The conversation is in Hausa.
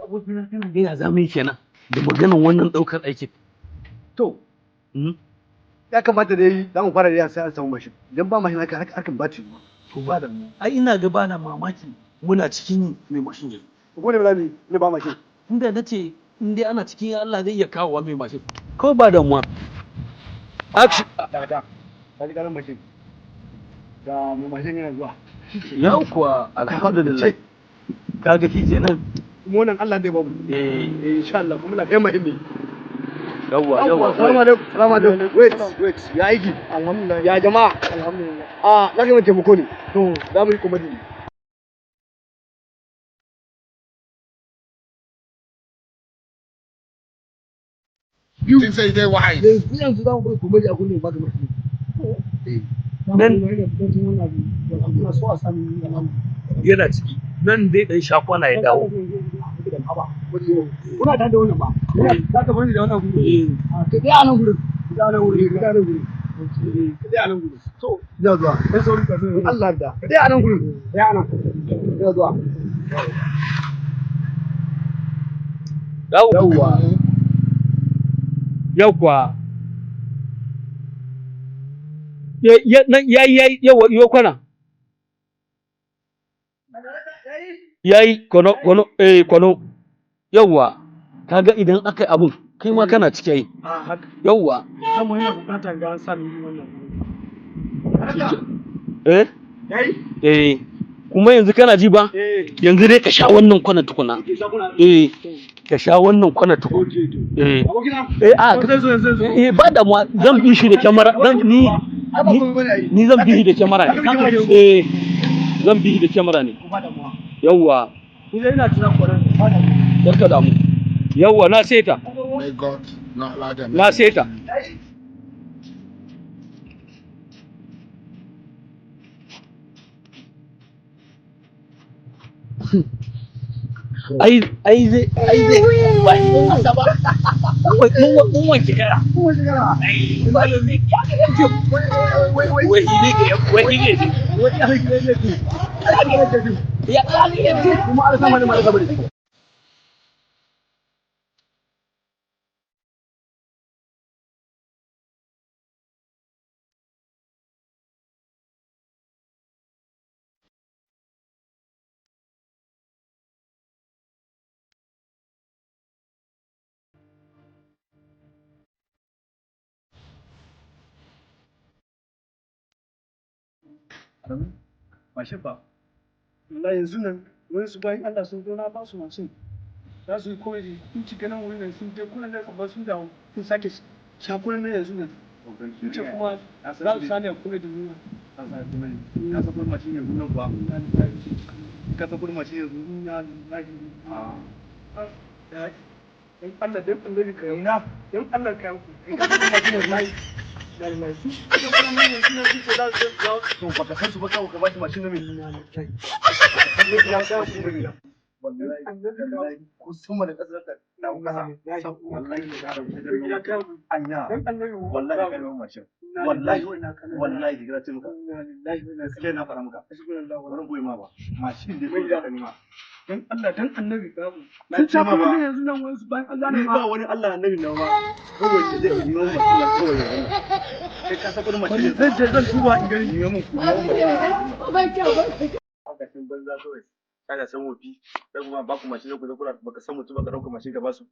Abokina, kana ga ya zamu yi kenan da maganan wannan ɗaukar aikin? To, ya kamata dai za mu fara da sai an samu mashin. Idan ba mashin, haka harkan ba ta yiwuwa. To, ba da ai ina ga bana mamaki muna cikin yi mai mashin yanzu. Ko ne ba za mu yi ne ba mashin. Inda na ce in dai ana cikin yi, Allah zai iya kawowa mai mashin. Kawai ba damuwa. Action. Dakata. Ka ji karan mashin. Ga mai mashin yana zuwa. Yau kuwa, alhamdulillah. Kaga shi kenan. Kuma wannan Allah zai bamu. Eh. Eh, insha Allah kuma muna kai mashin ne. Yawwa. Salamu alaikum. Salamu alaikum. Wait, wait. Ya aiki? Alhamdulillah. Ya jama'a? Alhamdulillah. Ah, za ka yi mana taimako ne. To. Za mu yi comedy ne. You say they wise. Yanzu yanzu za mu bar comedy a gurin baka mashin. Eh. Nan- Ina so a sami alhamdulillah. Yana ciki. Nan dai dan shakwana ya dawo. Kuna tare da wannan ba? Za ka bani da wannan gurin? Eh. Ka tsaya a nan gurin. Ka tsaya a nan gurin. Ka tsaya a nan gurin. Ka tsaya a nan gurin. To, ina zuwa. Kai sauri ka zo. Allah da. Ka tsaya a nan gurin. Tsaya a nan. Ina zuwa. Yawwa. Yawwa. Ya ya nan yayi yayi, yawa, yo kwana. Yayi kono kono, eh, kono. Yawwa. Kaga idan aka yi abun, kai ma kana ciki ai. A haka. Yawwa. Samu yana bukatar ga an sami wannan. Eh? Yayi? Eh. Kuma yanzu kana ji ba? Eh. Yanzu dai ka sha wannan kwana tukuna. Eh. Ka sha wannan kwana tukuna. Eh. Abokina. Eh, a Zai zo, zai zo. eh, ba damuwa, zan bi shi da kyamara, zan ni Ai ba komai bane ai. ni zan bi shi da kyamara ne. Eh, zan bi shi da kyamara ne. Ba damuwa. Yawwa. Ni dai ina tunan kwanan. Ba damuwa. Karka damu. Yawwa, na seta. May God not allow them. Na seta. Ai ai zai ai zai wai mun wasa ba. Mun wanke kara. Ai ba da zai wai ne ke wai ne ya Kuma Allah sama ne malaka bane. Mashin ba. Wallahi yanzu nan wani su bayan Allah sun zo, na ba su mashin. Za su yi comedy, sun shiga nan wurin nan, sun je kunan nan kuma sun dawo, sun sake shakunan nan yanzu nan. Sun ce kuma za su sani a comedy nuna. Ka san kudin mashin yanzu nan kuwa? Ka san kudin mashin yanzu? Ah. Dan Allah, dan Allah ka yi. Dan Allah ka yi. Ka san mashin yanzu. Wallahi. Sun ce kunan nan yanzu nan sun ce za su dawo. To, baka san su ba, kawai ka bashi mashin na me? Wallahi ko sama da ƙasa ta dawo ƙasa. Wallahi ka anya. Wallahi ka yi mashin. Wallahi wallahi ga ce maka. Gaskiya na fara maka. Bari goyi ma ba. Mashin dai kawai ka nema. Dan Allah, dan annabi ka mu. Na Sun ce ma shafi ba. ne yanzu nan wasu bayan Allah ne Ni ma. ba wani Allah annabi na ba. Kawai ka je ka nemo mashin na kawai yanzu. Kai ka san kudin mashin yanzu. Zan je zan duba in gani. Nemo mun mashin. Kashin banza kawai. Kana san wofi. Sai kuma ba ku mashin, ku zo kuna baka san mutum ba, ka dauka mashin ka ba su.